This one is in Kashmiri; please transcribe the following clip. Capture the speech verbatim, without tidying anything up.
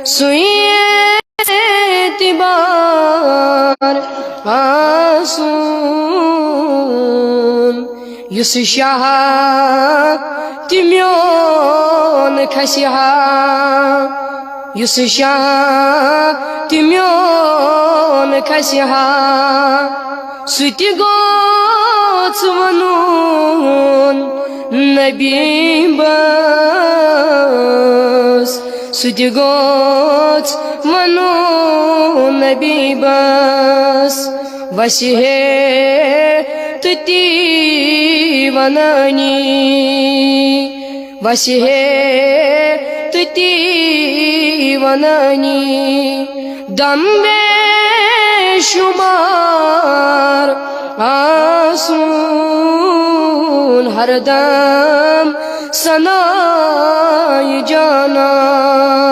سُے اعتبار آسُن، یُس شاہ تہِ میون کھسہِ ہا، یُس شاہ تہِ میون کھسہِ ہا، سُہ تہِ گوٚژھ وَنُن نبی بس، سُہ تہِ گوٚژھ وَنُن نبی بس۔ وَسہِ ہے تہٕ تی وَنٲنی، وَسہِ ہے تہٕ تی وَنٲنی، دم بے شمار آسُن ہردم ثناء جانان۔